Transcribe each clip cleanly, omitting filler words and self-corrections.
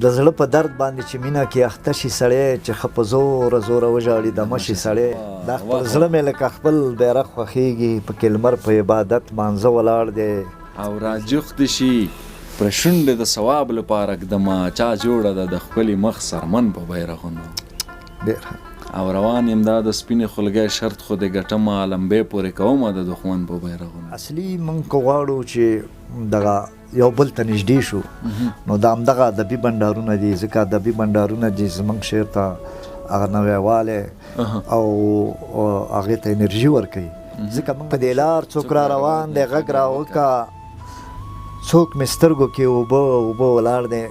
د زړه په درد باندې چې مینه کې اخته شي سړی، چې ښه په زوره زوره وژاړي دمه شي سړی. دا خپل زړه مې لکه خپل بیرغ خوښېږي، پکې لمر په عبادت مانځه ولاړ دی. او راجوخت دې شي پر شونډې د ثواب لپاره ږدمه، چا جوړه ده د ښکلي مخ څرمن په بیرغونو. ډېر ښه. او روان یم دا د سپینې خولګۍ شرط خو دې ګټمه، لمبې پورې کومه د دښمن په بیرغونو. اصلي موږ که غواړو چې دغه یو بل ته نږدې شو، نو دا همدغه ادبي بنډارونه دي، ځکه ادبي بنډارونه دي زمونږ شعر ته هغه نویوالی او هغې ته انرژي ورکوي. ځکه موږ په دې لار څوک را روان دی، غږ را وکړه، څوک مې سترګو کې اوبه اوبه ولاړ دی،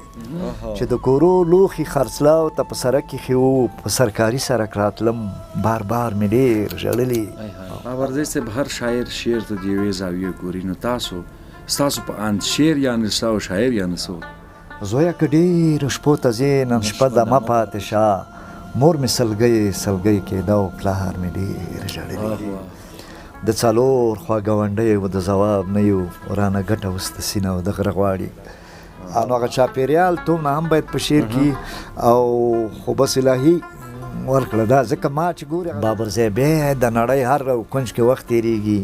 چې د کورو لوښي خرڅلاو ته په سرک کښې وو، په سرکاري سرک راتلم، بار بار مې ډېر ژړلي. بابرزی صاحب، هر شاعر شعر ته د یوې زاویې ګوري، نو تاسو ستاسو په اند شعر یعنې څه او شاعر یعنې څه؟ زویه که ډېرو شپو ته ځې، نن شپه دمه پاتې شه، مور مې سلګۍ سلګۍ کېده او پلار مې ډېر ژړلي دي. د څلور خوا ګاونډیو د ځواب نه یو رانه ګټه اوس د سینه او د غره غواړي. نو هغه چاپېریال تونه هم باید په شعر کې او خو بس الهي ورکړه دا، ځکه ما چې ګوري بابرزی بیا د نړۍ هر کنج کې وخت تېرېږي،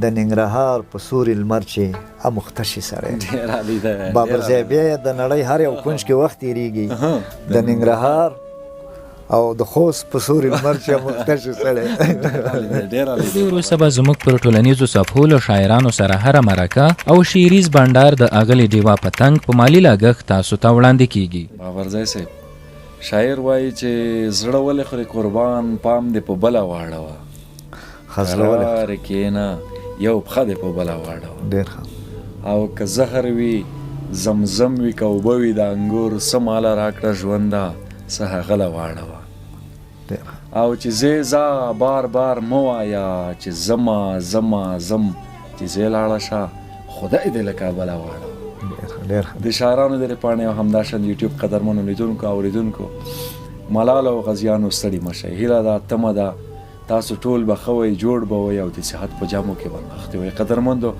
د ننګرهار په سوري لمر چې اموخته شي سړی. بابرزی بیا د نړۍ هر یو کنج کې وخت تېرېږي، د ننګرهار او د خوست په سوري لمر چې اموخته شي سړی. دې وروسته به زموږ پر ټولنیزو صفحو له شاعرانو سره هره مرکه او شعریز بنډار د اغلې ډیوا پتنګ په مالي لګښت تاسو ته وړاندې کیږي. بابرزی صاحب، شاعر وایي چې زړه ولې خورې قربان، پام دې په بله واړوه، قرار کښېنه یو پښه دې په بله واړوه. ډېر ښه. او که زهر وي زمزم وي که اوبه وي د انګور، څه ماله راکړه ژونده څه هغه له واړوه. او چې ځې ځه بار بار مه وایه چې ځمه ځمه ځم، چې ځې لاړه شه خدای دې له کابله واړوه. د شاعرانو د پاڼې او همداشان د یوټیوب قدرمنو لیدونکو او اورېدونکو، ملالو او غزیانو ستړي مه شئ. هیله ده تمه ده تاسو ټول به ښه وئ، جوړ به وئ او د صحت په جامو کې به نغښتي وئ. قدرمندو،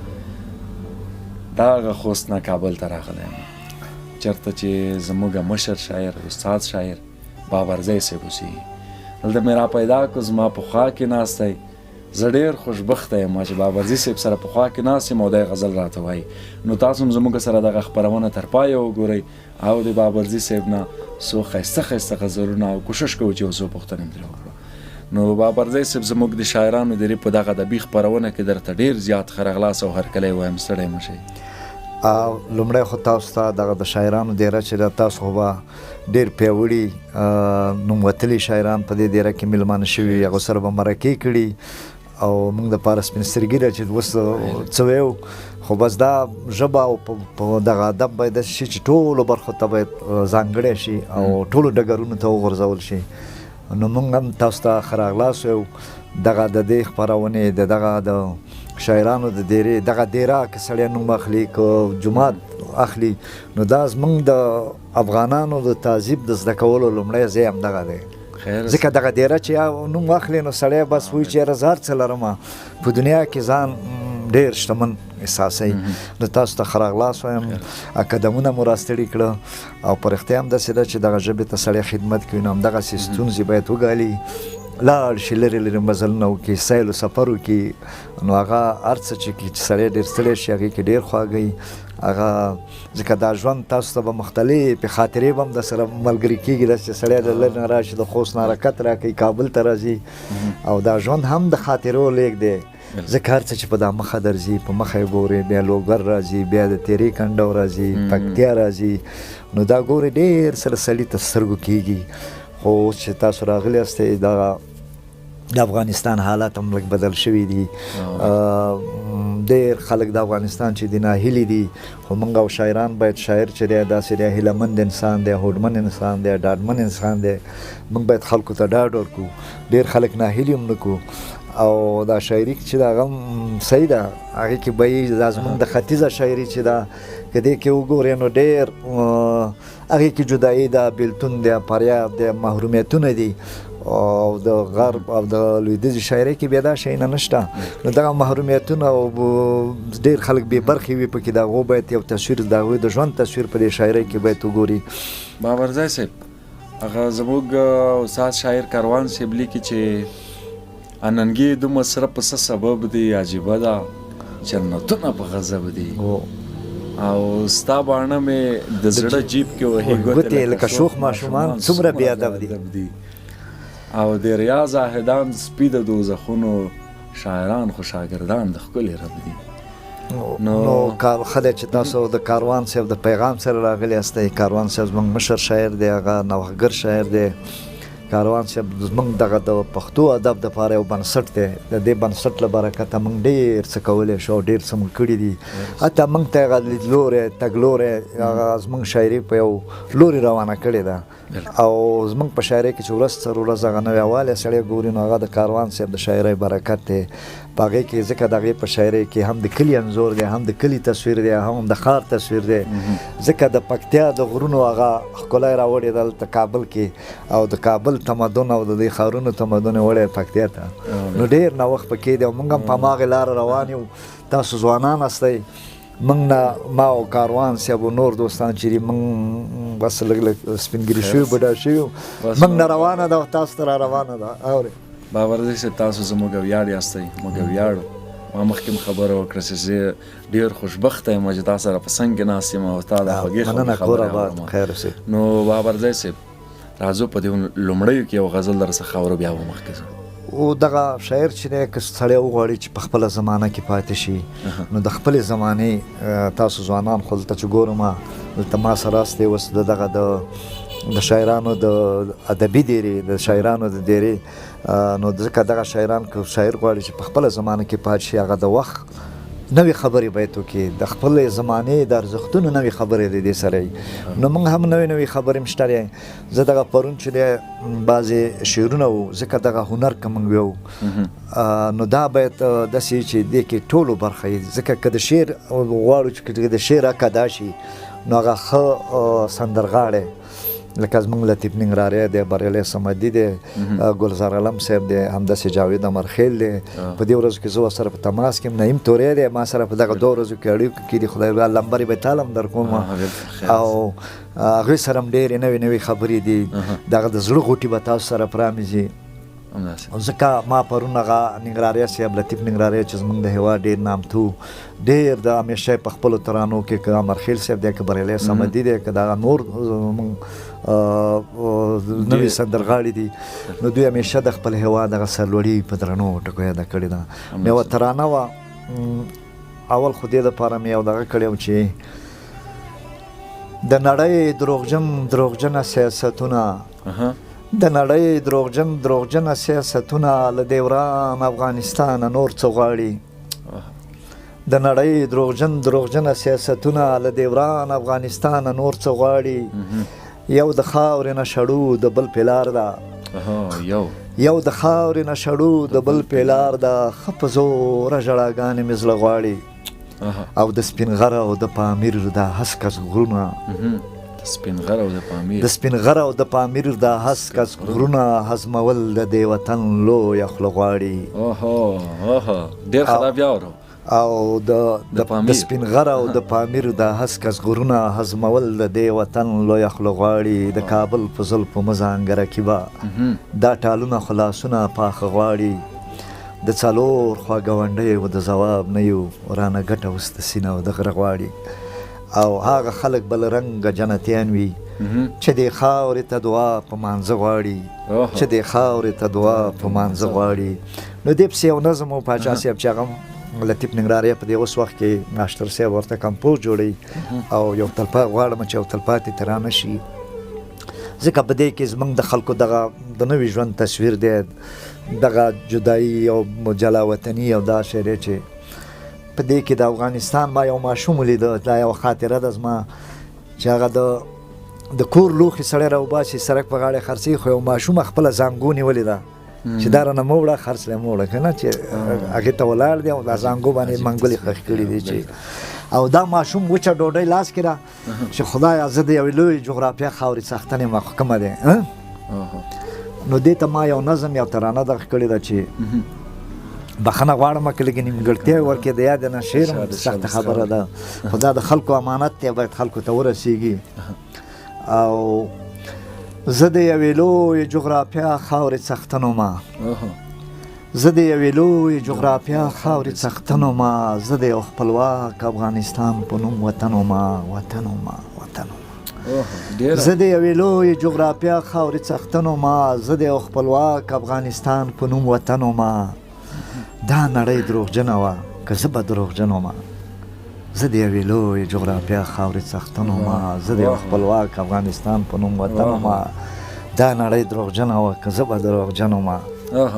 دا هغه خوست نه کابل ته راغلی یم، چېرته چې زموږ مشر شاعر استاد شاعر بابرزی صاحب اوسېږي. دلته مې را پیدا کړو، زما په خوا کې ناست دی. زه ډېر خوشبخته یم چې بابرزي صاحب سره په خوا کې ناست یم او دی غزل راته وایي. نو تاسو هم زموږ سره دغه خپرونه تر پایه وګورئ او د بابرزي صاحب نه څو ښایسته ښایسته غزلونه او کوشش کوو چې یو څو پوښتنې هم ترې وکړو. نو بابرزی صاحب زموږ د شاعرانو د په دغه ادبي خپرونه کې درته ډېر زیات ښه راغلاست او هرکلی وایم، ستړی مه شئ. لومړی خو تاسو ته دغه د شاعرانو دېره چې ده، تاسو خو به ډېر پیاوړي نوموتلي شاعران په دې دېره کې مېلمانه شوي، هغو سره به مرکې کړي او موږ دپاره سپین سترګي ده چې اوس څه ویو، خو بس دا ژبه او په دغه ادب باید داسې شي چې ټولو برخو ته باید ځانګړی شي او ټولو ډګرونو ته وغورځول شي. نو موږ هم تاسو ته ښه راغلاست وایو. دغه د دې خپرونې د دغه د شاعرانو د دېرې دغه دېره که سړی نوم اخلي که جومات اخلي، نو دا زموږ د افغانانو د تهذیب د زده کولو لومړی ځای همدغه دی. ځکه دغه دېره چې نوم واخلي نو سړی بس وایي چې یاره زه هر څه لرم، په دنیا کې ځان ډېر شتمن احساسوي. نو تاسو ته ښه راغلاست وایم، قدمونه مو راستړي کړه او په رښتیا هم داسې ده چې دغه ژبې ته سړی خدمت کوي، نو همدغسې ستونزې باید وګالي، لاړ شي لرې لرې مزلونه وکړي، سیل و سفر وکړي. نو هغه هر څه چې سړی ډېر ستړی شي هغې کې ډېر خواږه وي هغه، ځکه دا ژوند تاسو ته به مختلفې خاطرې به هم در سره ملګري کېږي، داسې چې سړی له لرې نه راشي، د خوست نه حرکت راکوي، کابل ته راځي او دا ژوند هم د خاطرو لېږد دی. ځکه هر څه چې په دا مخه درځي، په مخه یې ګورې، بیا لوګر راځي، بیا د تیرې کنډو راځي، پکتیا راځي، نو دا ګورې ډېر سره سړي ته سترګو کېږي. خو اوس چې تاسو راغلي یاستئ، دغه د افغانستان حالات هم لږ بدل شوي دي. ډېر خلک د افغانستان چې دي ناهیلي دي، خو موږ او شاعران باید، شاعر چې دی داسې دی، هیله مند انسان دی، هوډمن انسان دی، ډاډمن انسان دی، موږ باید خلکو ته ډاډ ورکړو، ډېر خلک ناهیلي هم نه کړو. او دا شاعري چې ده هغه هم صحیح ده، هغې کې به یې دا زموږ د ختیځه شاعري چې ده، که دې کې وګورې نو ډېر هغې کې جدایي ده، بېلتون دی، فریاد دی، محرومیتونه دي. او د غرب او د لویدیځې شاعرۍ کې بیا دا شیونه نشته. نو دغه محرومیتونه او ډېر خلک بې برخې وي پکې، د هغو باید یو تصویر، د هغوی د ژوند تصویر په دې شاعرۍ کې باید وګوري. باورزی صاحب، هغه زموږ استاد شاعر کاروان صاحب لیکي چې اننګي دومره سره په څه سبب دی، عجیبه ده جنتونه په غضب دي، او ستا باڼه مې د زړه جیب کې وهي ګوتې لکه شوخ ماشومان څومره بې ادب دي، او د ریا زاهدان سپي د دوزخونو شاعران خو شاګردان د ښکلي رب دي. نو ښه دی چې تاسو د کاروان صاحب د پیغام سره راغلي یاستئ. کاروان صاحب زموږ مشر شاعر دی، هغه نوښتګر شاعر دی. کاروان صاحب زموږ دغه د پښتو ادب دپاره یو بنسټ دی، د دې بنسټ له برکته موږ ډېر څه کولی شو او ډېر څه موږ کړي دي. حتی موږ ته هغه لیدلوری، تګلوری، هغه زموږ شاعري په یو لوري روانه کړې ده. او زموږ په شاعرۍ کې چې ورځ تر ورځ هغه نوی والی سړی ګوري، نو هغه د کاروان صاحب د شاعرۍ برکت دی په هغې کې، ځکه د هغې په شاعرۍ کې هم د کلي انځور دی، هم د کلي تصویر دی، هم د ښار تصویر دی. ځکه د پکتیا د غرونو هغه ښکلا یې راوړې ده دلته کابل کې، او د کابل تمدن او د دې ښارونو تمدن یې وړی پکتیا ته. نو ډېر نوښت پکې دی او موږ هم په هماغې لاره روان یو. تاسو ځوانان یاستئ، موږ نه ما او کاروان صاحب او نور دوستان چې دي، موږ بس لږ لږ سپین ږیري شوي، بوډا شوي یو، موږ نه روانه ده او تاسو ته را روانه ده. اورئ باورزی صاحب، تاسو زموږ ویاړ یاستئ، موږ ویاړو. ما مخکې هم خبره وکړه چې زه ډېر خوشبخته یم چې تا سره په څنګ کې ناست یم او تا د خوږې مننه، کور آباد، خیر اوسئ. نو باورزی صاحب، راځو په دې لومړیو کې یو غزل در څخه اورو، بیا به مخکې ځو. او دغه شاعر چې دی، که سړی وغواړي چې په خپله زمانه کې پاتې شي، نو د خپلې زمانې، تاسو ځوانان خو دلته چې ګورم دلته ما سره راستئ اوس د دغه د شاعرانو د ادبي دیرې، د شاعرانو د دیرې، نو ځکه دغه شاعران که شاعر غواړي چې په خپله زمانه کې پاتې شي، هغه د وخت نوې خبرې باید وکړي، د خپلې زمانې د ارزښتونو نوې خبرې د دې سره وي. نو موږ هم نوې نوې خبرې هم شته دی. زه دغه پرون چې دی بعضې شعرونه وو، ځکه دغه هنر که موږ ویو، نو دا باید داسې چې دې کې ټولو برخه وي. ځکه که د شعر غواړو چې د شعر حق ادا شي، نو هغه ښه سندرغاړی لکه زموږ لطیف ننګرهاری دی، بریالی صمدي دی، ګلزار علم صاحب دی، همداسې جاوید امرخیل دی. په دې ورځو کې زه ورسره په تماس کې یم. نعیم توری دی، ما سره په دغه دوه ورځو کې اړیکو کې دي. خدای به لمبرې به تاله هم در کوم. او هغوی سره هم ډېرې نوې نوې خبرې دي. دغه د زړه غوټې به تاسو سره پرانیزي. ځکه ما پرون هغه ننګرهاری صاحب، لطیف ننګرهاری چې زموږ د هېواد ډېر نامتو، ډېر د همیشه په خپلو ترانو کې، که امرخیل صاحب دی، که بریالی صمدي دی، که دغه نور زموږ نوي سندرغاړي دي، نو دوی همیشه د خپل هېواد دغه سرلوړي په درنو ټکو یاده کړې ده. یوه ترانه وه، اول خو دې دپاره مې یو دغه کړی و چې د نړۍ دروغجن دروغجنه سیاستونه، د نړۍ دروغجن دروغجنه سیاستونه له دې وران افغانستانه نور څه غواړي. د نړۍ دروغجن دروغجنه سیاستونه له دې وران افغانستانه نور څه غواړي. یو د خاورې نه شړو د بل پلار ده، یو د خاورې نه شړو د بل پلار ده، ښه په زوره ژړاګانې مې زړه غواړي. او د سپین غر او د پامیر دا هسک غرونه، د سپین غر او د پامیر، د سپین غر او د پامیر دا هسک غرونه هضمول د دې وطن لویه خوله غواړي. ډېر ښه، دا بیا اورو. او د سپین غر او د پامیر د هسک غرونه هضمول د دې وطن لویه خوله غواړي. د کابل په زلفو مه ځانګه رقیبه، دا ټالونه خلاصونه پاخه غواړي. د څلور خوا ګاونډیو د ځواب نه یو، رانه ګټه اوس د سینه او د غره غواړي. او هغه خلک بل رنګه جنتیان وي چې دې خاورې ته دعا په مانځه غواړي، چې دې خاورې ته دعا په مانځه غواړي. نو دې پسې یو نظم و پاچا صاحب چې هغه لطیف ننګرهاری په دې اوس وخت کې ماشتر صاحب ورته کمپوز جوړوي، او یو تلپا غواړم چې یو تلپاتې ترانه شي، ځکه په دې کې زموږ د خلکو دغه د نوي ژوند تصویر دی، دغه جدایي او جلا وطني او دا شی دی چې په دې کې د افغانستان ما یو ماشوم ولیده. دا یوه خاطره ده زما چې هغه د کور لوښي سړی راوباسي، سړک په غاړه خرڅوي، خو یو ماشومه خپله زانګو نیولې ده چې دا رانه مه وړه، خرڅ له مه وړه که نه، چې هغې ته ولاړ دی او دا زانګو باندې منګولې ښخ کړي دي چې، او دا ماشوم وچه ډوډۍ لاس کې ده چې خدایه زه د یوې لویې جغرافیا خاورې څښتن یم، خو کومه دی؟ نو دې ته ما یو نظم یو ترانه دغه کړې ده چې بخښنه غواړم که لږې نیمګړتیا ورکړې، د یاد نه شعر هم سخته خبره ده، خو دا د خلکو امانت دی، باید خلکو ته ورسیږي. او زه د یوې لویې جغرافیا خاورې څښتن وم، زه د یوې لویې جغرافیا خاورې څښتن وم، زه د یو خپلواک افغانستان په نوم وطن وم، وطن وم، وطن وم. زه د یوې لویې جغرافیا خاورې څښتن وم، زه د یو خپلواک افغانستان په نوم وطن وم. دا نړۍ دروغجنه وه که زه به دروغجن وم، زه د یوې لویې جغرافیا خاورې څښتن وم، زه د یو خپلواک افغانستان په نوم وطن وم. دا نړۍ دروغجنه وه که زه به دروغجن وم،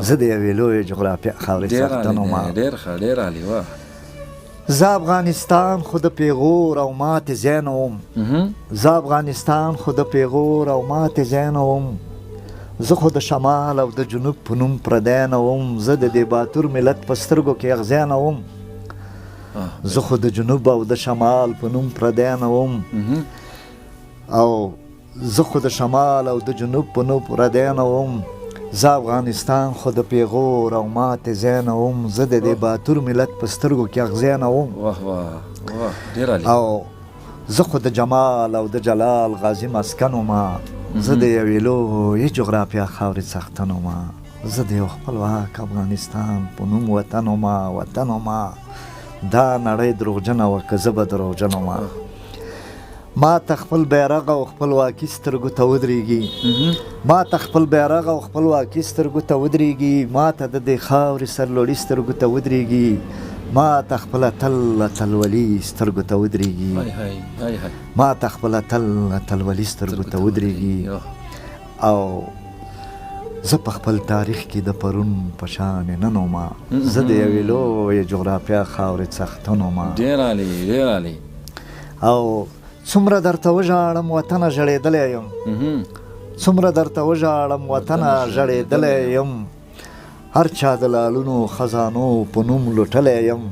زه د یوې لویې جغرافیا خاورې څښتن وم. ډېر ښه، ډېر عالي. واه. زه افغانستان خو د پیغور او ماتې ځای نه وم، زه افغانستان خو د پیغور او ماتې ځای نه وم، زه خو د شمال او د جنوب په نوم پردی نه وم، زه د دې باتور ملت په سترګو کې اغزی نه وم، زه خو د جنوب او د شمال په نوم پردی نه وم، او زه خو د شمال او د جنوب په نوم پردی نه وم، زه افغانستان خو د پیغور او ماتې ځای نه وم، زه د دې باتور ملت په سترګو کې اغزی نه وم. او زه خو د جمال او د جلال غازي مسکن وم، زه د یوې لویې جغرافیا خاورې څښتن وم، زه د یو خپلواک افغانستان په نوم وطن وم، وطن وم. دا نړۍ دروغجنه وه که زه به دروغجن وم. ما ته خپل بیرغ او خپلواکي سترګو ته ودرېږي، ما ته خپل بیرغ او خپلواکي سترګو ته ودرېږي، ما ته د دې خاورې سرلوړي سترګو ته ودرېږي، ما ته خپل اتل اتلولي سترګو ته ودرېږي، ما ته خپل اتل اتلولي سترګو ته ودرېږي. او زه په خپل تاریخ کې د پرون په شان نن وم، زه د یوې لویې جغرافیا خاورې څښتن وم. ډېر عالي، ډېر عالي. او څومره درته وژاړم وطنه ژړېدلی یم، څومره درته وژاړم وطنه ژړېدلی یم، هر چا د لالونو خزانو په نوم لوټلی یم،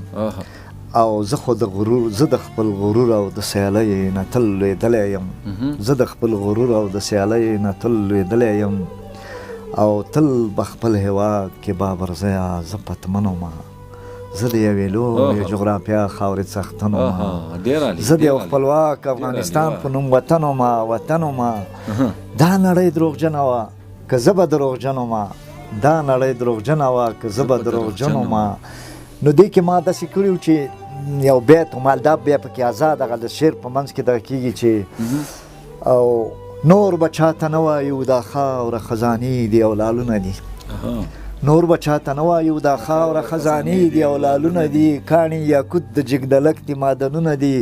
او زه خو د غرور، زه د خپل غرور او د سیالۍ نه تل لوېدلی یم، زه د خپل غرور او د سیالۍ نه تل لوېدلی یم، او تل به خپل هیواد کې بابرزیه زه پتمن وم، زه د یوې لویې جغرافیا خاورې څښتن وم، زه د یو خپلواک افغانستان په نوم وطن وم، وطن وم. دا نړۍ دروغجنه وه که زه به دروغجن وم، دا نړۍ دروغجنه وه که زه به دروغجن وم. نو دې کې ما داسې کړي وو چې یو بیت ومال دا بیا پکې ازاد هغه د شعر په منځ کې دغه کېږي چې او نور به چاته نه وایو دا خاوره خزانې دي او لالونه دي، نور به چاته نه وایو دا خاوره خزانې دي او لالونه دي، کاڼي یاقوت د جګدلک دي معدنونه دي،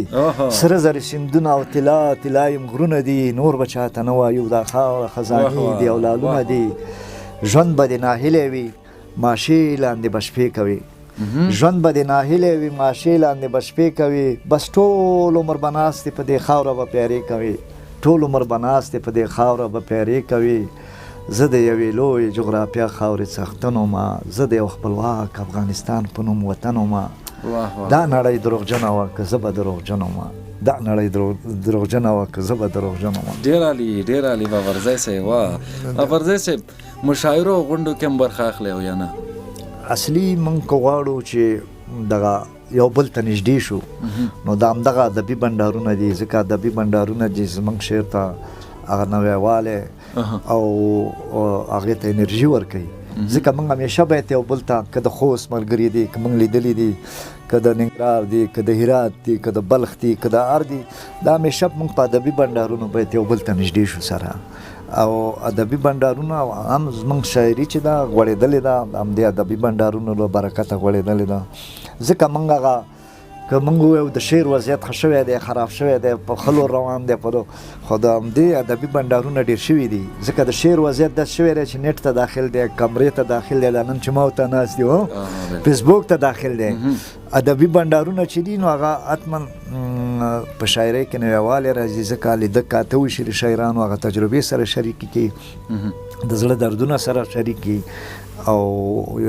سره زر سیندونه او طلا طلایم غرونه دي، نور به چاته نه وایو دا خاوره خزانې دي او لالونه دي، ژوند به دې ناهیلی وي ماشې لاندې به شپې کوي، ژوند به دې ناهیلی وي ماشې لاندې به شپې کوي، بس ټول عمر به ناست په دې خاوره به پیارې کوي، ټول عمر به ناست په دې خاوره به پیارې کوي، زه د یوې لویې جغرافیا خاورې څښتن وم، زه د یو خپلواک افغانستان په نوم وطن وم. دا نړۍ دروغجنه وه که زه به دروغجن وم، دا نړۍ دروغجنه وه که زه به دروغجن وم. ډېر عالي، ډېر عالي بابرزی صاحب. واه بابرزی صاحب، مشاعرو او غونډو کې هم برخه اخلئ او یا نه؟ اصلي موږ که غواړو چې دغه یو بل ته نږدې شو نو دا همدغه ادبي بنډارونه دي، ځکه ادبي بنډارونه دي زموږ شعر ته هغه نویوالی او هغې ته انرژي ورکوي، ځکه موږ همیشه باید یو بل ته، که د خوست ملګري دي، که موږ لیدلي دي، که د ننګرهار دي، که د هرات دي، که د بلخ دي، که د هر دي، دا همیشه موږ په ادبي بنډارونو باید یو بل ته نږدې شو سره. او ادبي بنډارونه هم زموږ شاعري چې ده غوړېدلې ده، همدې ادبي بنډارونو له برکته غوړېدلې ده، ځکه موږ هغه که موږ ووایو د شعر وضعیت ښه شوی دی، خراب شوی دی، په ښه لور روان دی، خو د همدې ادبي بنډارونه ډېر شوي دي، ځکه د شعر وضعیت داسې شوی دی چې نېټ ته داخل دی، کمرې ته داخل دی، دا نن چې ما ورته ناست دي فیسبوک ته داخل دی. ادبي بنډارونه چې دي نو هغه حتما په شاعرۍ کې نویوالی راځي، ځکه لیده کاته وشي د شاعرانو، هغه تجربې سره شریکې کړي، د زړه دردونه سره شریک کړي، او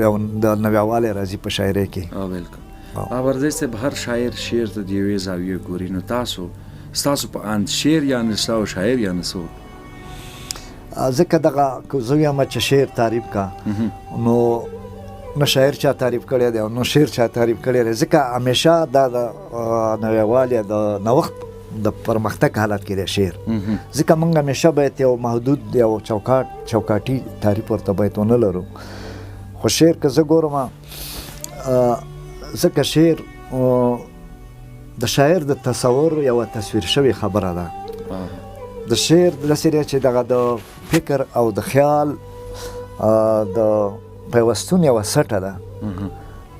یو د نویوالی راځي په شاعرۍ کې. بالکل. بابرزی صاحب، هر شاعر شعر ته د یوې زاویې ګوري، نو تاسو ستاسو په اند شعر یا نشته او شاعر یا نه څوک؟ ځکه دغه که زه ویم چې شعر تعریف کا، نو نه شاعر چا تعریف کړی دی او نه شعر چا تعریف کړی دی، ځکه همیشه دا د نویوالي د نوښت د پرمختګ حالت کې دی شعر. ځکه موږ همیشه باید یو محدود یو چوکاټي تعریف ورته باید ونه لرو. خو شعر که زه ګورم، ځکه شعر د شاعر د تصور یوه تصویر شوې خبره ده. د شعر داسې دی چې دغه د فکر او د خیال د پیوستون یوه سټه ده.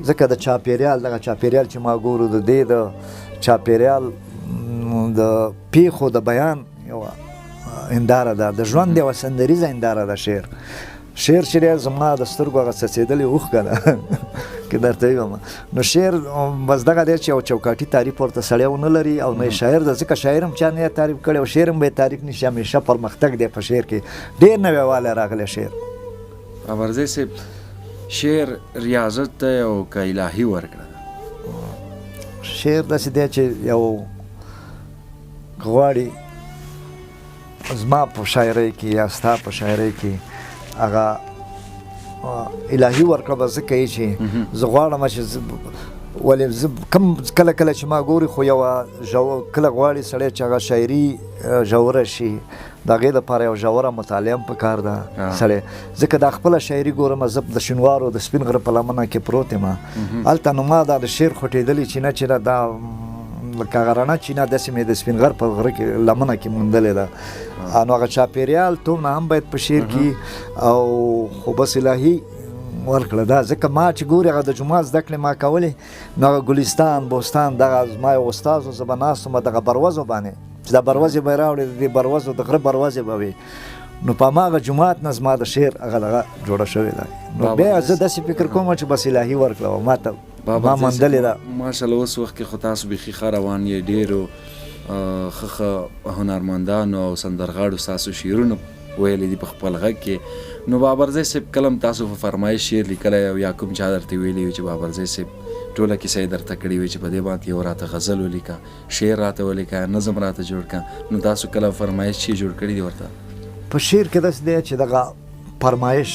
ځکه د چاپیریال، دغه چاپیریال چې ما ګورو د دې د چاپیریال د پیښو د بیان یوه هنداره ده، د ژوند یوه سندریزه هنداره ده شعر. شعر چې دی زما د سترګو هغه څڅېدلې اوښکه ده که درته ووایم. نو شعر بس دغه دی چې یو چوکاټي تعریف ورته سړی ونه لري او نه یې شاعر ده، ځکه شاعر هم چا نه تعریف کړی او شعر هم به یې تعریف نه شي. همیشه پرمختګ دی په شعر کې، ډېر نویوالی راغلی شعر. بابرزی صاحب، شعر ریاضت دی او که الهي ورکړه ده؟ شعر داسې دی چې یو غواړي زما په شاعرۍ کې یا ستا په شاعرۍ کې هغه الهي ورکړه به ځکه یې چې زه غواړم چې ولې زه کم کله کله چې ما ګوري خو یوه کله غواړي سړی چې هغه شاعري ژوره شي، د هغې دپاره یو ژوره مطالعه هم پکار ده سړی. ځکه دا خپله شاعري ګورم زه د شینوارو د سپین غره په لمنه کې پروت یم، هلته نو ما دا د شعر خوټېدلې چینه چې ده، دا لکه هغه رڼه چینه داسې مې د سپین غر په غره کې لمنه کې موندلې ده. نو هغه چاپېریال تونه هم باید په شعر کې او خو بس الهي ورکړه ده. ځکه ما چې ګوري هغه د جومات زده کړې ما کولې، نو هغه ګلستان بوستان دغه زما یو استاد و، زه به ناست وم دغه بروزو باندې چې دا بروزې به یې راوړې، د دې بروزو د غره بروزې به وي، نو په هماغه جومات نه زما د شعر هغه دغه جوړه شوې ده. نو بیا زه داسې فکر کوم چې بس الهي ورکړه وه ما ته، ما موندلې ده. ماشاءالله اوس وخت کې خو تاسو بیخي ښه روان یې، ډېرو ښه ښه هنرمندانو او سندرغاړو ستاسو شعرونه ویلي دي په خپل غږ کې. نو بابرزی صاحب کله هم تاسو په فرمایش شعر لیکلی او یا کوم چا درته ویلي وي چې بابرزی صاحب ټوله کیسه یې درته کړې وي چې په دې باندې یو راته غزل ولیکه، شعر راته ولیکه، نظم راته جوړ کړه، نو تاسو کله فرمایش شعر جوړ کړي دي ورته؟ په شعر کې داسې دی چې دغه فرمایش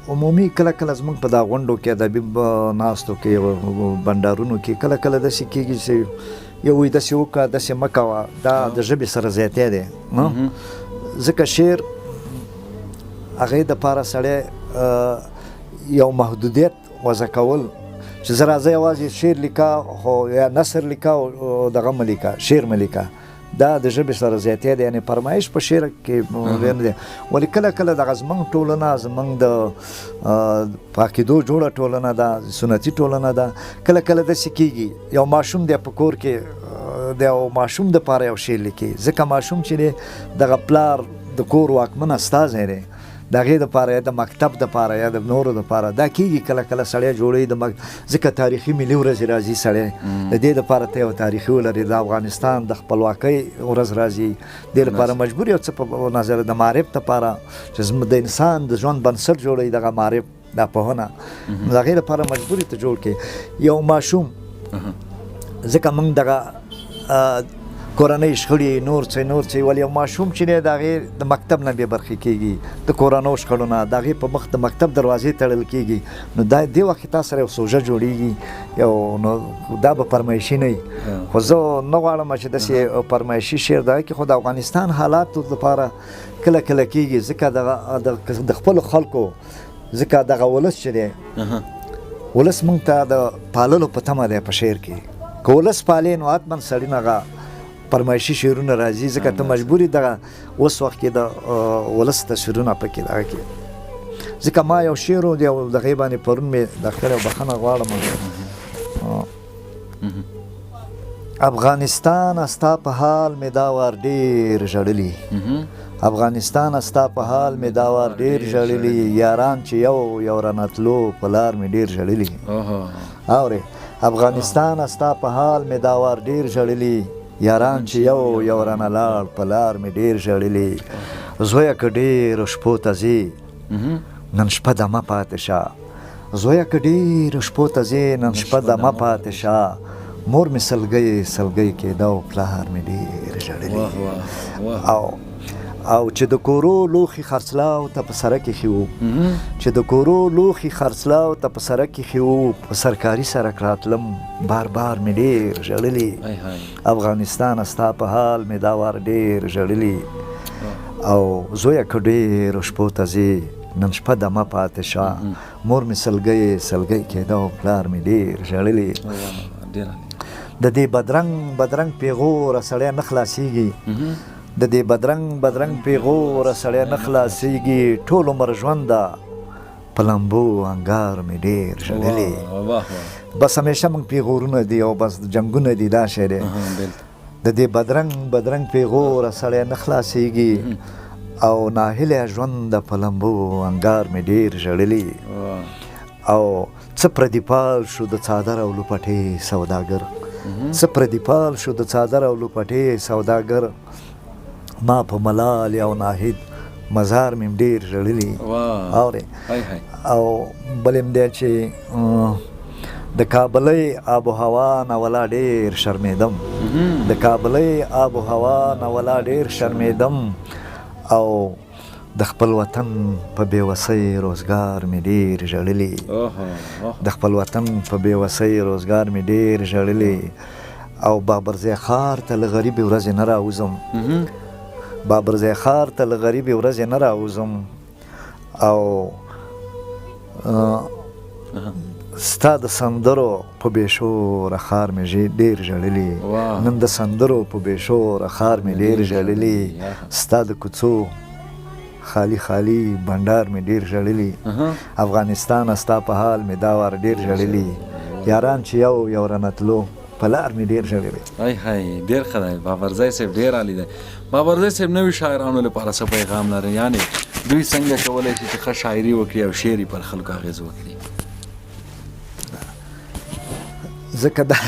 عمومي کله کله زموږ په دا غونډو کې، ادبي ناستو کې، بنډارونو کې کله کله داسې کېږي چې یو وایي داسې وکړه داسې مه کوه، دا د ژبې سره زیاتی دی. ځکه شعر هغې دپاره سړی یو محدودیت وضع کول چې زه راځه یوازې شعر لیکه خو یا نثر لیکه او دغه مه لیکه، شعر مه لیکه، دا د ژبې سره زیاتی دی. یعنې فرمایش په شعر کې نه دی. ولې کله کله دغه زموږ ټولنه، زموږ د په عقیدو جوړه ټولنه ده، سنتي ټولنه ده، کله کله داسې کېږي یو ماشوم دی په کور کې د یو ماشوم دپاره یو شعر لیکي، ځکه ماشوم چې دی دغه پلار د کور واکمن استازی دی، د هغې دپاره یا د مکتب دپاره یا د نورو دپاره دا کېږي. کله کله سړی جوړوي د ځکه تاریخي ملي ورځې راځي، سړی د دې دپاره ته یو تاریخي ولري، د افغانستان د خپلواکۍ ورځ راځي، دې لپاره مجبور یو څه په نظر د معارف دپاره چې زموږ د انسان د ژوند بنسټ جوړوي دغه معارف، دا پوهنه، نو د هغې لپاره مجبور ته جوړ کړي یو ماشوم. ځکه موږ دغه کورنۍ شخړې نور څه نور څه، ولې یو ماشوم چې دی د هغې د مکتب نه بې برخې کېږي، د کورنو شخړو نه د هغې په مخ د مکتب دروازې تړل کېږي، نو دا دې وخت کې تا سره یو سوژه جوړېږي یو، نو دا به فرمایشي نه وي. خو زه نه غواړم چې داسې فرمایشي شعر دا کې، خو د افغانستان حالاتو لپاره کله کله کېږي، ځکه دغه د خپلو خلکو، ځکه دغه ولس چې دی، ولس موږ ته د پاللو په تمه دی په شعر کې. که ولس پالې نو حتما سړي نه هغه فرمایشي شعرونه راځي، ځکه ته مجبور یې دغه اوس وخت کې د ولس تصویرونه پکې دغه کې. ځکه ما یو شعر و یو دغې باندې پرون مې د کړی، بخښنه غواړم. افغانستان ستا په حال مې دا وار ډېر ژړلي، افغانستان ستا په حال مې دا وار ډېر ژړلي، یاران چې یو یو رانه تلو په لار مې ډېر ژړلي. اورې، افغانستان ستا په حال مې دا وار ډېر ژړلي، یاران چې یو یو رانه لاړ په لار مې ډېر ژړلي، زویه که ډېرو شپو ته ځې نن شپه دمه پاتې شه، زویه که ډېرو شپو ته ځې نن شپه دمه پاتې شه، مور مې سلګۍ سلګۍ کېده او پلار مې ډېر ژړلي. او او چې د کورو لوښي خرڅلاو ته په سرک ایښي وو، چې د کورو لوښي خرڅلاو ته په سرک ایښي وو، په سرکاري سرک راتلم بار بار مې ډېر ژړلي، افغانستانه ستا په حال مې دا وار ډېر ژړلي. او زویه که ډېرو شپو ته ځې نن شپه دمه پاتې شه، مور مې سلګۍ سلګۍ کېده او پلار مې ډېر ژړلي. د دې بدرنګ بدرنګ پیغوره سړی نه خلاصېږي، د دې بدرنګ بدرنګ پیغوره سړی نه خلاصېږي، ټول عمر ژونده په لمبو انګار مې ډېر ژړلي. بس همیشه موږ پیغورونه دي او بس جنګونه دي، دا شی دی. د دې بدرنګ بدرنګ پیغوره سړی نه خلاصېږي، او ناهیلی ژوند په لمبو انګار مې ډېر ژړلي. او څه پردیپال شو د څادر او لوپټې سوداګر، څه پردیپال شو د څادر او لوپټې سوداګر، ما په ملال او ناهید مزار مې ډېر ژړلي. اورې او بل هم دی چې د کابلۍ آب و هوا نه ولا ډېر شرمېدم، د کابلۍ آب و هوا نه ولا ډېر شرمېدم، او د خپل وطن په بېوسۍ روزګار مې ډېر ژړلي، د خپل وطن په بېوسۍ روزګار مې ډېر ژړلي. او بابرزی ښار ته له غریبې ورځې نه راوځم، بابرزی ښار ته له غریبې ورځې نه راوځم، او ستا د سندرو په بېشوره ښار مې ډېر ژړلي، نن د سندرو په بېشوره ښار مې ډېر ژړلي، ستا د کوڅو خالی خالی بنډار مې ډېر ژړلي، افغانستانه ستا په حال مې دا وار ډېر ژړلي، یاران چې یو یو رانه تلو په لار مې ډېر ژړلي. های های ډېر ښه دی بابرزی صاحب، ډېر عالي دی. بابرزی صاحب نوي شاعرانو لپاره څه پیغام لري؟ یعنې دوی څنګه کولی شي چې ښه شاعري وکړي او شعر یې پر خلکو اغېز وکړي؟ ځکه دا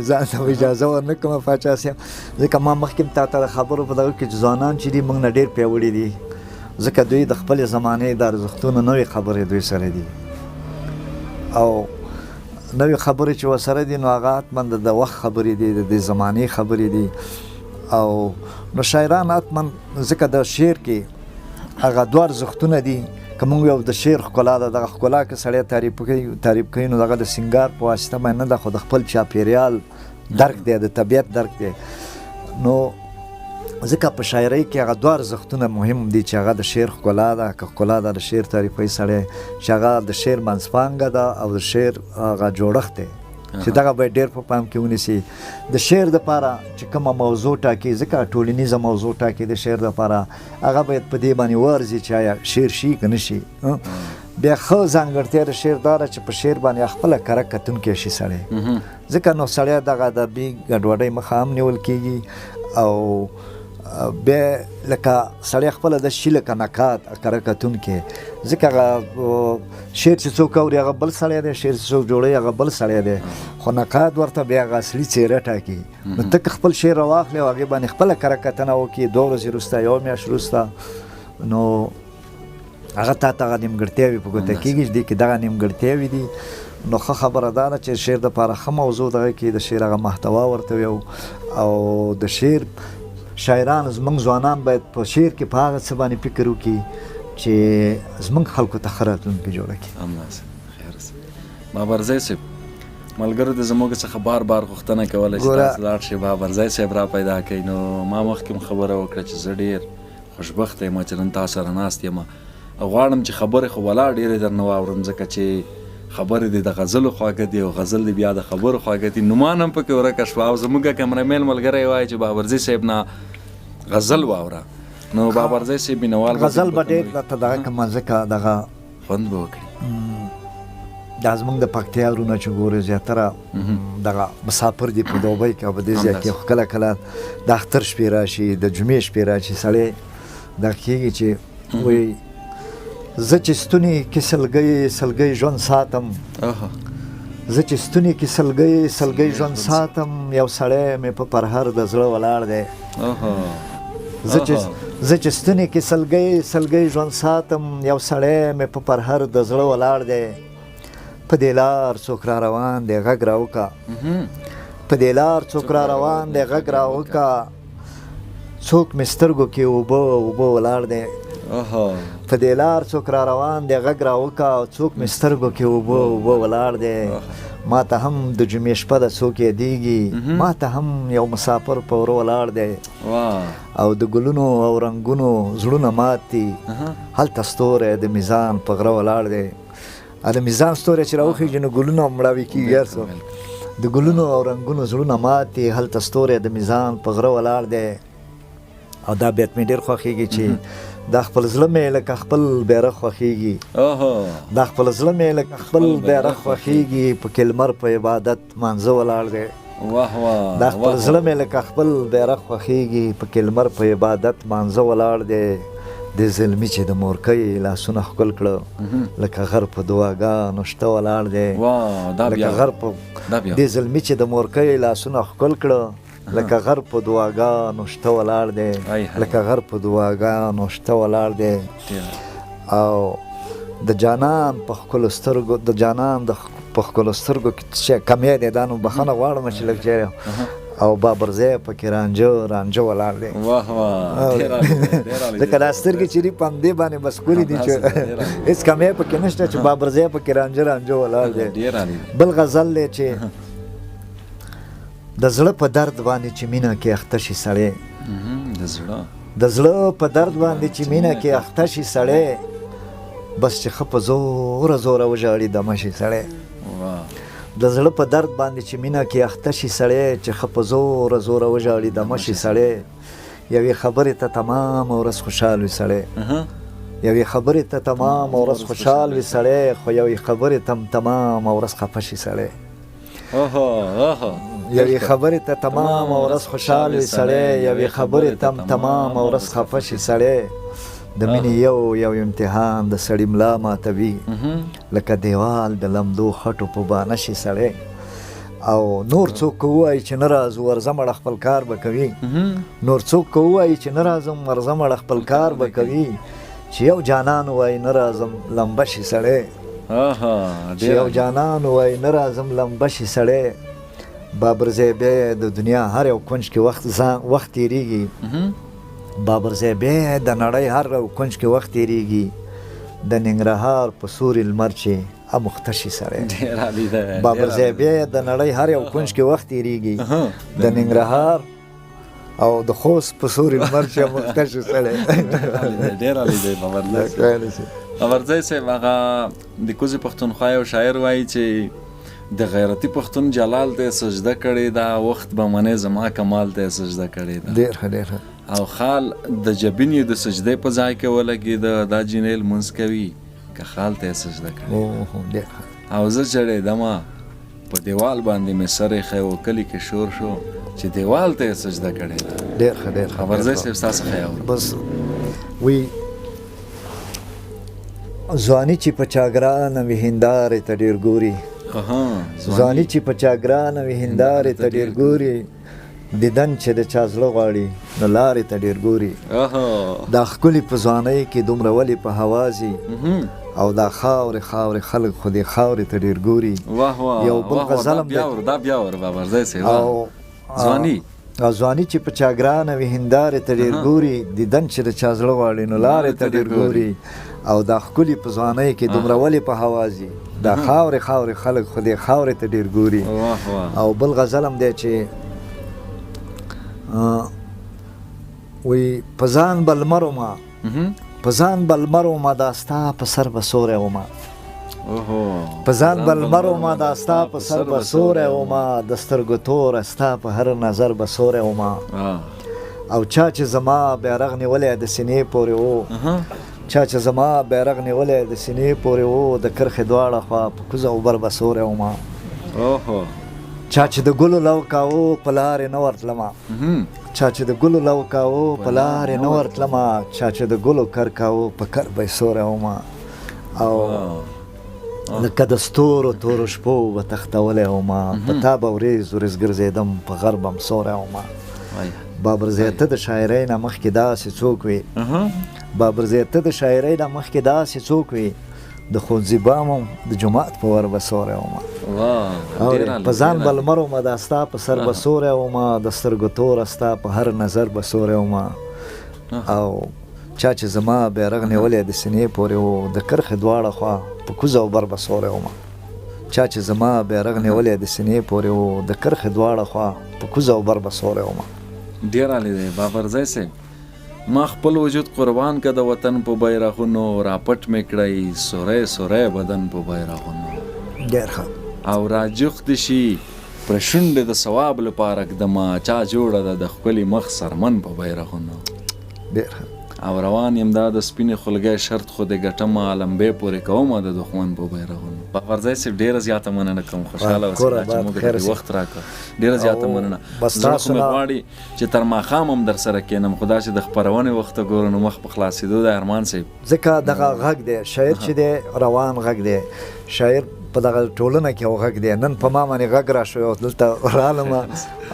ځان ته اجازه ورنه کړم پاچا صاحب، ځکه ما مخکې هم تا ته د خبرو په دغه کې چې ځوانان چې دي موږ نه ډېر پیاوړي دي، ځکه دوی د خپلې زمانې د ارزښتونو نوې خبرې دوی سره دي، او نوې خبرې چې ورسره دي نو هغه حتما د وخت خبرې دي، د دې زمانې خبرې دي. او نو شاعران حتما ځکه د شعر کې هغه دوه ارزښتونه دي، که موږ یو د شعر ښکلا ده، دغه ښکلا که سړی تعریف کوي نو دغه د سینګار په واسطه باندې نه ده، خو د خپل چاپېریال درک دی، د طبیعت درک دی. نو ځکه په شاعرۍ کې هغه دوه ارزښتونه مهم دي، چې هغه د شعر ښکلا ده، که ښکلا ده د شعر تعریفوي سړی، چې هغه د شعر منځپانګه ده او د شعر هغه جوړښت دی، چې دغه باید ډېر په پام کې ونیسي. د شعر دپاره چې کومه موضوع ټاکي، ځکه ټولنیزه موضوع ټاکي د شعر دپاره، هغه باید په دې باندې وارزي چې آیا شعر شي که نه شي. بیا ښه ځانګړتیا د شعر دا ده چې په شعر باندې خپله کره کتونکی شي سړی، ځکه نو سړی دغه ادبي ګډوډۍ مخه هم نیول کېږي، او بیا لکه سړی خپله د شي لکه نقاد کره کتونکی، ځکه هغه شعر چې څوک اوري هغه بل سړی دی، شعر چې څوک جوړوي هغه بل سړی دی، خو نقاد ورته بیا هغه اصلي څېره ټاکي. نو ته که خپل شعر راواخلې او هغې باندې خپله کره کتنه وکړي 2 ورځې وروسته، یوه میاشت وروسته، نو هغه تا ته هغه نیمګړتیاوې په ګوته کېږي چې دې کې دغه نیمګړتیاوې دي. نو ښه خبره دا ده چې شعر دپاره ښه موضوع دغه کې د شعر هغه محتوا ورته وي، او د شعر شاعران زموږ ځوانان باید په شعر کې په هغه څه باندې فکر وکړي چې زموږ خلکو ته ښه راتلونکې جوړه کړي. همداسې خیر اوسې. بابرزی صاحب، ملګرو د زموږ څخه بار بار غوښتنه کوله چې تاسو لاړ شئ بابرزی صاحب را پیدا کړئ. نو ما مخکې هم خبره وکړه چې زه ډېر خوشبخته یم چې نن تاسو سره ناست یم، او غواړم چې خبرې خو ولا ډېرې درنه واورم، ځکه چې خبرې دې د غزلو خواږه دي او غزل دې بیا د خبرو خواږه دي. نومان هم پکې ورکه شوه، او زموږ کمرمین ملګری وایي چې بابرزي صاحب نه غزل واوره، نو بابرزی صاحب مینوال غزل به ډېر درته دغه کوم، ځکه دغه خوند به وکړي. دا زموږ د پکتیا وروڼه چې ګورې زیاتره دغه مسافر دي په دوبۍ کې او په دې ځای کې، خو کله کله د اختر شپې راشي، د جمعې شپې راشي، سړی دغه کېږي چې وایي زه چې ستوني کې سلګۍ سلګۍ ژوند ساتم، زه چې ستوني کې سلګۍ سلګۍ ژوند ساتم، یو سړی مې په پرهر د زړه ولاړ دی. زه چې ستوني کې سلګۍ سلګۍ ژوند ساتم، یو سړی مې په پرهر د زړه ولاړ دی. په دې لار څوک را روان دی غږ راوکه، په دې لار څوک را روان دی غږ راوکه، څوک مې سترګو کې اوبه اوبه ولاړ دی، په دې لار څوک را روان دی غږ را وکا، او څوک مې سترګو کې اوبه اوبه ولاړ دی. ما ته هم د جمعې شپه ده څوک یادېږي، ما ته هم یو مسافر په وره ولاړ دی. او د ګلونو او رنګونو زړونه مات دي، هلته ستوری د میزان په غره ولاړ دی. د میزان ستوری چې راوخېږي نو ګلونه مړاوي کېږي، هر څه. د ګلونو او رنګونو زړونه مات دي، هلته ستوری د میزان په غره ولاړ دی. او دا بیت مې ډېر خوښېږي چې دا خپل زړه مې لکه خپل بیرغ خوښېږي، دا خپل زړه مې لکه خپل بیرغ خوښېږي، پکې لمر په عبادت مانځه ولاړ دی. دا خپل زړه مې لکه خپل بیرغ خوښېږي، پکې لمر په عبادت مانځه ولاړ دی. د زلمي چې د مورکۍ لاسونه ښکل کړه، لکه غر په دعاګانو شته ولاړ دی. لکه غر په د زلمي چې د مورکۍ لاسونه ښکل کړه، لکه غر په دعاګانو شته ولاړ دی، لکه غر په دعاګانو شته ولاړ دی. او د جانان په ښکلو سترګو، د جانان د په ښکلو سترګو کې چې کمی دی، دا نو بخښنه غواړم چې لږ چېرې او بابرزی پکې رانجه رانجه ولاړ دی. ځکه دا سترګې چې دي په همدې باندې بس ښکلې دي چې هېڅ کمی پکې نشته چې بابرزی پکې رانجه رانجه ولاړ دی. بل غزل دی چې د زړه په درد باندې چې مینه کې اخته شي سړی، د زړه په درد باندې چې مینه کې اخته شي سړی، بس چې ښه په زوره زوره وژاړي دمه شي سړی. د زړه په درد باندې چې مینه کې اخته شي سړی، چې ښه په زوره زوره وژاړي دمه شي سړی. یوې خبرې ته تمامه ورځ خوشحال وي سړی، یوې خبرې ته تمامه ورځ خوشحال وي سړی، خو یوې خبرې ته هم تمامه ورځ خفه شي سړی. یوې خبرې ته تمامه ورځ خوشحال وي سړی، یوې خبرې ته هم تمامه ورځ خفه شي سړی. د مینې یو یو امتحان د سړي ملا ماتوي، لکه دیوال د لمدو خټو په بانه شي سړی. او نور څوک که ووایي چې نه راځو ورځه مړه خپل کار به کوي، نور څوک که ووایي چې نه راځم ورځه مړه خپل کار به کوي، چې یو جانان ووایي نه راځم لمبه شي سړی، چې یو جانان ووایي نه راځم لمبه شي سړی. بابرزی بیا د دنیا هر یو کنج کې وخت تېرېږي، بابرزی بیا د نړۍ هر یو کنج کې وخت تېرېږي، د ننګرهار په سوري لمر چې اموخته شي سړی. بابرزی بیا د نړۍ هر یو کنج کې وخت تېرېږي، د ننګرهار او د خوست په سوري لمر چې اموخته شي سړی. ډېر عالي دی بابرزی. بابرزی صاحب، هغه د کوزې پښتونخوا یو شاعر وایي چې د غیرتي پښتون جلال ته سجده کړې ده، وخت به منې زما کمال ته سجده کړې ده. ډېر ښه، ډېر ښه. او خال د جبین یې د سجدې په ځای کې ولګېده، دا جینۍ لمونځ کوي که خال ته یې سجده کړې. ډېر ښه. او زه چړېدمه په دیوال باندې مې سر ایښی و، کلي کې شور شو چې دیوال ته یې سجده کړې ده. ډېر ښه، ډېر ښه. بابرزی صاحب ستا څخه یې اورم. بس وی ځواني چې په چا ګرانه وي هندارې ته ډېر ګوري، ځواني چې په چا ګرانه وي هندارې ته ډېر ګوري، دیدن چې د چا زړه غواړي نو لارې ته ډېر ګوري. دا ښکلي په ځوانۍ کې دومره ولې په هوا ځي، او دا خاورې خاورې خلک خو دې خاورې ته ډېر ګوري. یو بل غزل هم دی. دا بیا ور بابرزی صاحب. او ځواني او ځواني چې په چا ګرانه وي هندارې ته ډېر ګوري، دیدن چې د چا زړه غواړي نو لارې ته ډېر ګوري. او دا ښکلي په ځوانۍ کې دومره ولې په هوا ځي، دا خاورې خاورې خلک خو دې خاورې ته ډېر ګوري. او بل غزل هم دی چې وی په ځان به لمر ومه، په ځان به لمر ومه دا ستا په سر به سوری ومه، په ځان به لمر ومه دا ستا په سر به سوری ومه، د سترګو توره ستا په هر نظر به سوری ومه. او چا چې زما بیرغ نیولی د سینې پورې و، چا چې زما بیرغ نیولی د سینې پورې و، د کرښې دواړه خوا په کوزه اوبر به سوری ومه. چا چې د ګلو لو کاوه په لارې نه ورتلمه، چا چې د ګلو لو کاوه په لارې نه ورتلمه، چا چې د ګلو کر کاوه په کر به یې سوری ومه. او لکه د ستورو تورو شپو به تښتولی ومه، په تا به ورېځ ورېځ ګرځېدم په غر به م سوری ومه. بابرزی ته د شاعرۍ نه مخکې داسې څوک وي، بابرزی ته د شاعرۍ نه مخکې داسې څوک وي، د ښوونځي بام وم، د جومات په ور به سوری وم. په ځان به لمر وم، دا ستا په سر به سوری وم، د سترګو توره ستا په هر نظر به سوری وم. او چا چې زما بیرغ نیولی د سینې پورې و، د کرښې دواړه خوا په کوزه او بر به سوری وم. چا چې زما بیرغ نیولی د سینې پورې و، د کرښې دواړه خوا په کوزه او بر به سوری وم. ډېر عالي دی بابرزی صاحب. ما خپل وجود قربان که د وطن په بیرغونو، راپټ مې کړی سوری سوری بدن په بیرغونو. ډېر ښه. او راجوخت دې شي پر شونډې د ثواب لپاره ږدمه، چا جوړه ده د ښکلي مخ څرمن په بیرغونو. ډېر ښه. او روان یم دا د سپینې خولګۍ شرط خو دې ګټمه، لمبې پورې کومه د دښمن په بیرغونو. بابرزی صاحب ډېره زیاته مننه کوم، خوشحاله اوسئ چې موږ ته وخت راکړ. ډېره زیاته مننه. زړه خو مې غواړي چې تر ماښام هم در سره کښېنم، خو دا چې د خپرونې وخت ته ګورم نو مخ په خلاصېدو دی ارمان صاحب. ځکه دغه غږ دی، شاعر چې دی روان غږ دی، شاعر په دغه ټولنه کې یو غږ دی. نن په ما باندې غږ راشو او دلته رالم،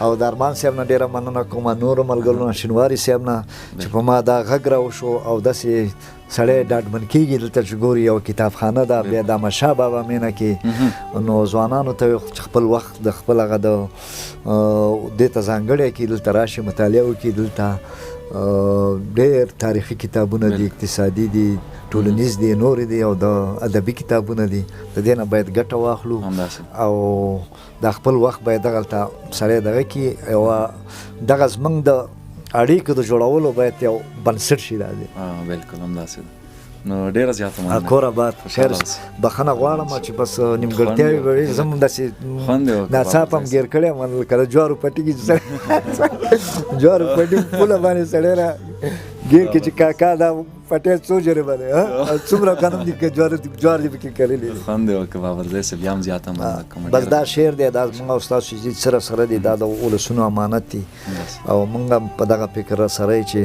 او د ارمان صاحب نه ډېره مننه کوم، نورو ملګرو نه، شینواري صاحب نه چې په ما دا غږ راوشو، او داسې سړی ډاډمن کېږي دلته چې ګوري یو کتابخانه ده، بیا د احمدشاه بابا مینه کې، نو ځوانانو ته چې خپل وخت د خپل هغه د دې ته ځانګړی کړي، دلته راشي مطالعه وکړي. دلته ډېر تاریخي کتابونه دي، اقتصادي دي، ټولنیز دي، نور دي، او د ادبي کتابونه دي. د دې نه باید ګټه واخلو، او د خپل وخت باید دغلته سړی دغه کړي. یوه دغه زموږ د اړیکو د جوړولو باید یو بنسټ شي دا دی. بالکل همداسې ده. نو ډېره زیاته مننه. کور آباد. خیر، بخښنه غواړم چې بس نیمګړتیاوې به وي، زه هم داسې ناڅاپه هم ګیر کړی یم، لکه د جوارو پټي کې چې سړی جوارو پټي پوله باندې سړی را ګیر کړي چې کاکا دا پټی څو جریبه دی، څومره غنم دي که جوار دي پکې کرلي دي. خوند یې وکړ بابرزی صاحب، بیا هم زیاته مننه کوم. بس دا شعر دی، دا زموږ او ستاسو چې سره سره دی، دا د ولسونو امانت دی، او موږ هم په دغه فکر سره یو چې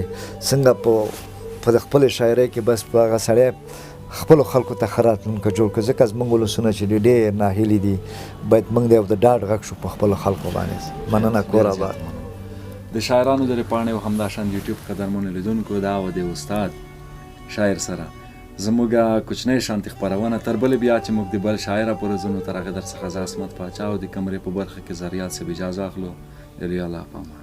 څنګه په خپلې شاعرۍ کې بس په هغه سړی خپلو خلکو ته ښه راتلونکی جوړ کړو. ځکه زموږ ولسونه چې دي ډېر ناهیلي دي، باید موږ د یو د ډاډ غږ شو په خپلو خلکو باندې. مننه، کور آباد. د شاعرانو د پاڼې او همداشان د یوټیوب قدرمنو لیدونکو، دا و د استاد شاعر سره زموږ کوچنۍ شانتي خپرونه. تر بلې بیا چې موږ د بل شاعره پورې ځو، نو تر هغې در څخه زه عصمت پاچا او د کمرې په برخه کې زریات صاحب اجازه اخلو. د لوی الله په امان.